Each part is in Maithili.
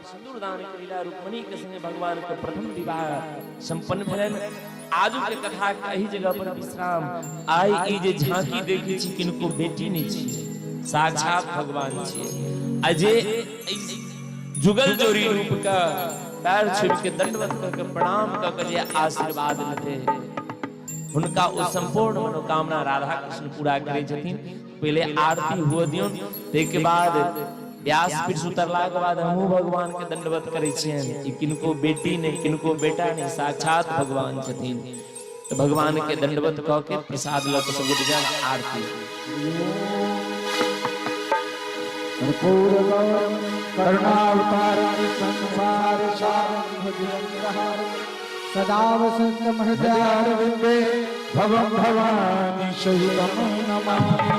सिंदूरदान के लीला, रुक्मणी के संगे भगवान के प्रथम विवाह संपन्न भेलनि। आजू के कथा के एहि जगह पर विश्राम। आइ ई जे झांकी देखै छी, किनको बेटी नहि छी, साक्षात भगवान छी। आ जे जुगल जोड़ी रूप के पैर छुबि के दंडवत कऽ के प्रणाम कऽ के जे आशीर्वाद लेतै, हुनका ओ संपूर्ण मनोकामना राधा कृष्ण पूरा करै छथिन। पहिले आरती हुअ दियौन, ताहिके बाद व्यासपीठ से उतरला के बाद हमहूँ भगवान के दंडवत करै छियनि। ई किनको बेटी नहि, किनको बेटा नहि, साक्षात भगवान छथिन। तऽ भगवान के दंडवत कऽ के प्रसाद लऽ के सब गोटे जायब। आरती। कर्पूरगौरं करुणावतारं संसार सारं भुजगेन्द्रहारं सदा वसन्तं हृदयारविन्दे भवं भवानी सहितं नमामि।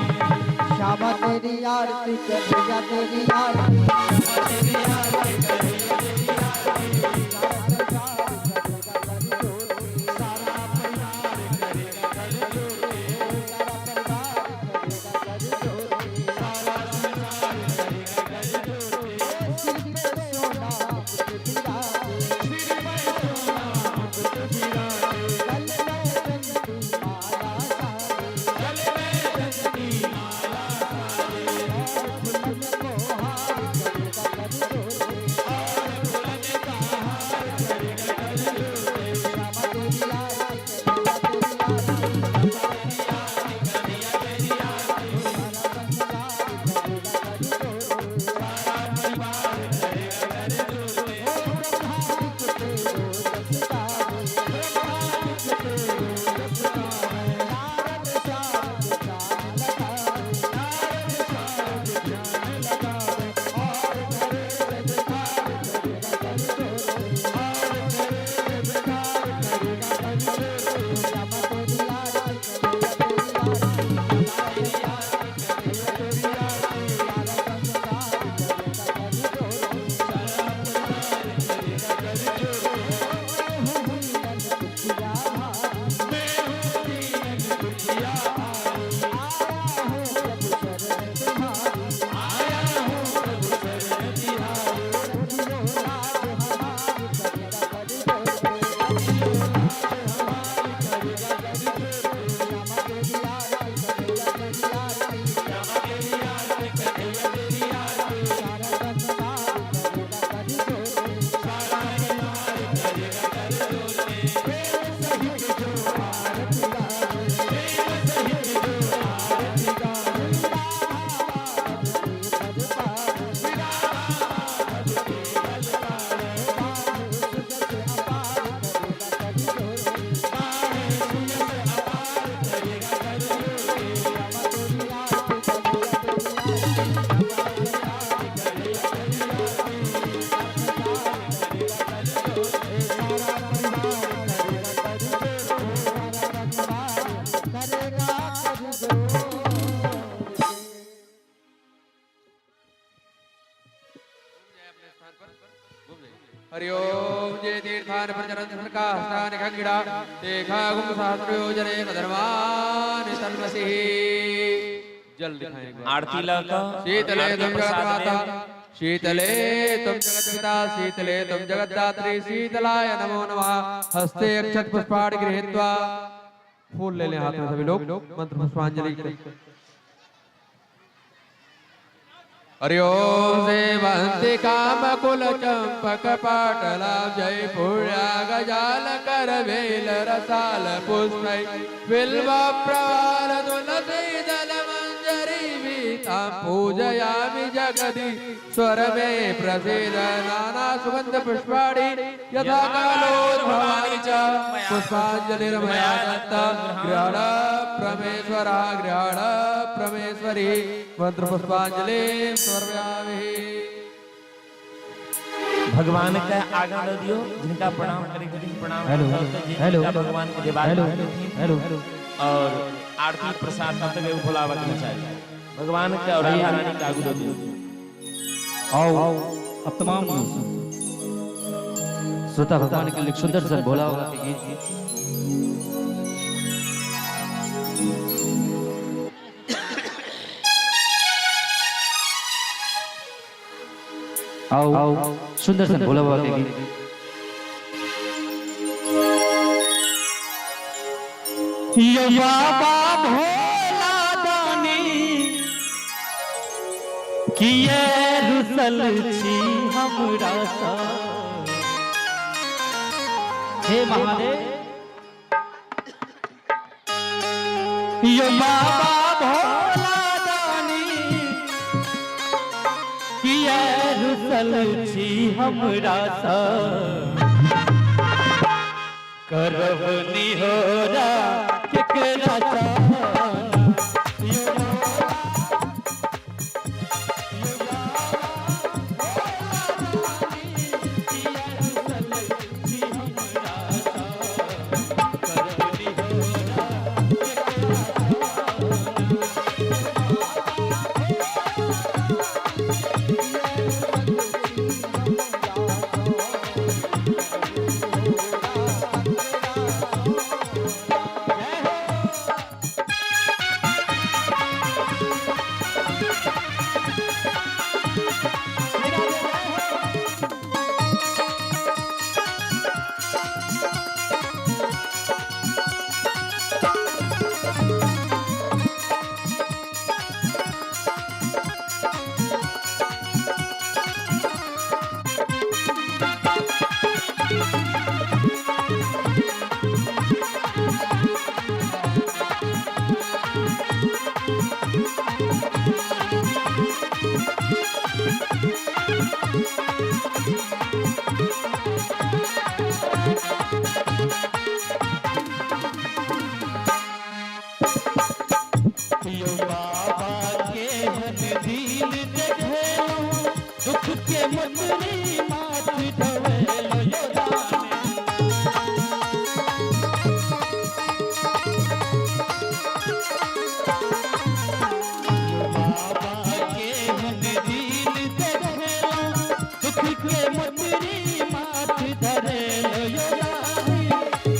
श्यामा तेरी आरती कन्हैया तेरी आरती, हरि ओम जय तीर्थान प्रचरण सरकास्तान खंगिड़ा देखा गुम सहस्र योजने धर्मान तन्मसिः। जल दिखाएंगे आरती लऽ कऽ शीतले आरती तुम जगत प्रसाद माता, लेब। शीतले तुम जगत पिता, शीतले तुम जगतदात्री, शीतलाय नमो नमः। हस्ते अक्षत पुष्पाणि गृहीत्वा फूल ले लें हाथ में सभी लोग, मंत्र पुष्पांजलि। हरि ओम सेवंति काम कुल चंपक पाटला जय पुण्या गजाल कर वेल रसाल पुष्पै बिल्व प्रवाल तुलसी दल मंजरी वीता पूजयामि जगदी स्वर मे प्रसीद। नाना सुगंध पुष्पाणि यथा कालोद्भवानि च पुष्पांजलिर्मया दत्त गृहण प्रमेश्वरा गृहण प्रमेश्वरी मंत्र पुष्पांजलि समर्पयामि। भगवान के आगा दऽ दियौ। जिनका प्रणाम करे के छथिन प्रणाम हेलो, कऽ के जे हेलो, जिनका भगवान के देबाक हेलो, छथिन हेलो। और आरती प्रसाद तब तक एगो भोला बाबा के नचायल। भगवान के और राधा रानी के आगू दऽ दियौ। आओ अब तमाम श्रोता भगवान के लिए सुंदर सा भोला बाबा के गीत। आओ सुंदर सन भोला बाबा के गीत। यो बाबा भोला दानी किए रुसल छी हमरा सा। हे महादेव। यो बाबा भोला दानी किए रुसल छी हमरा सा। करब निहोरा केकरा सा। यो यो बाबा के हन दीन देखेलो, दुख के मतरी माथ ढवेलो। यो दाने यो बाबा के हन दीन देखेलो, दुख के मतरी माथ धरेलो। यो दाने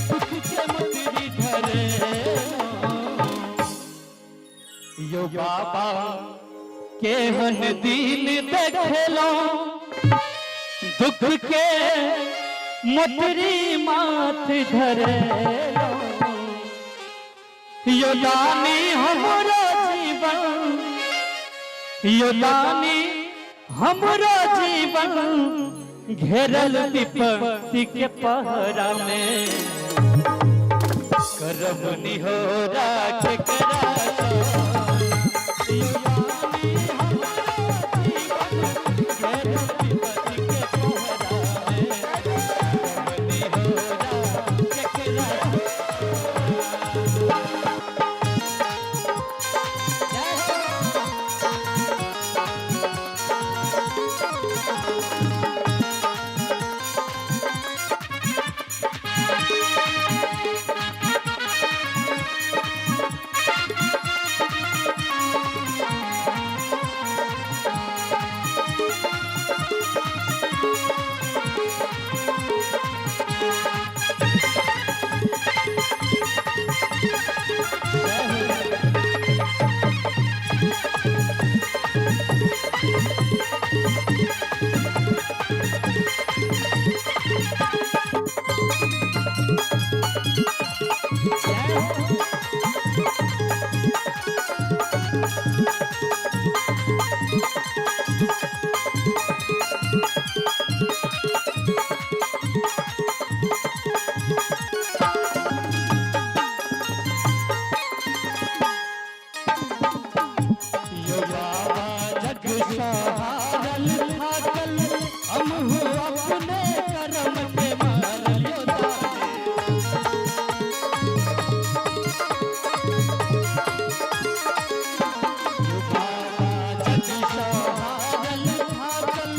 दुख के मतरी धरेलो। यो बाबा केहन दीन देखेलो, दुख के मोतरी माथ धरे। यो दानी हमरो जीवन, यो दानी हमरो जीवन घेरल विपत्ति के पहरा में। करब निहोरा केकरा सा। यो दानी हमरो जीवन घेरल विपत्ति के पहरा में। करब निहोरा केकरा सा। यो बाबा जग सहारल थाकल, हम हो अपने करम के मारल। यो दानी यो बाबा जग सहारल थाकल,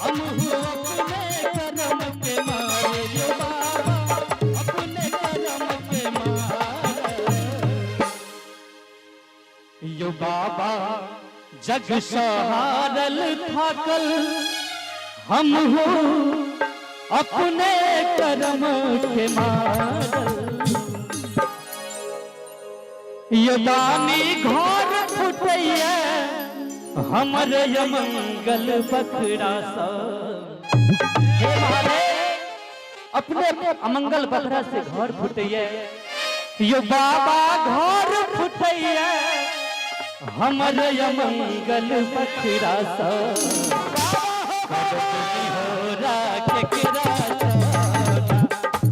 हम हो अपने करम के मारे। यो बाबा अपने करम के मारे। यो बाबा जग सहारल थाकल, हम हो अपने कर्म के मारल। यो दानी घर फुटैया। हमर यमंगल बखरा सा। हे महादेव, अपने अमंगल बखरा से घर फुटैया यो बाबा, घर फुटैया हमर यमंगल बखरा सा। हो केकरा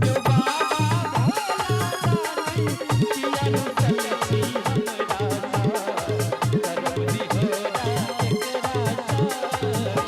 यो बाबा भोला दानी, किया रुसल छी हमरा सा। करब निहोरा केकरा सा।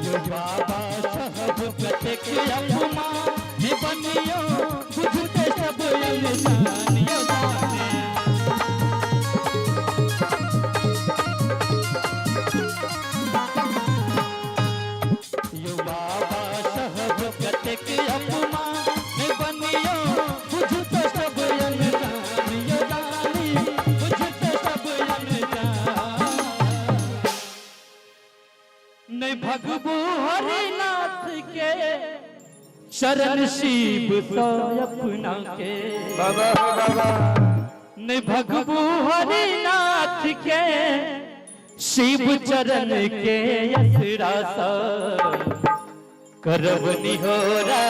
यो बाबा साहब कतेक अपमान बनियो, बुझते सब अनजान यो जाने। यो बाबा साहब कतेक अपमान बनियो, बुझते सब अनजान यो जानी, बुझते सब अनजान। नहीं भगबू हरिनाथ के शरण शिव सो अपना के। बाबा हो बाबा। नहीं भगबू हरिनाथ के शिव चरण के असरा सा। करब निहोरा।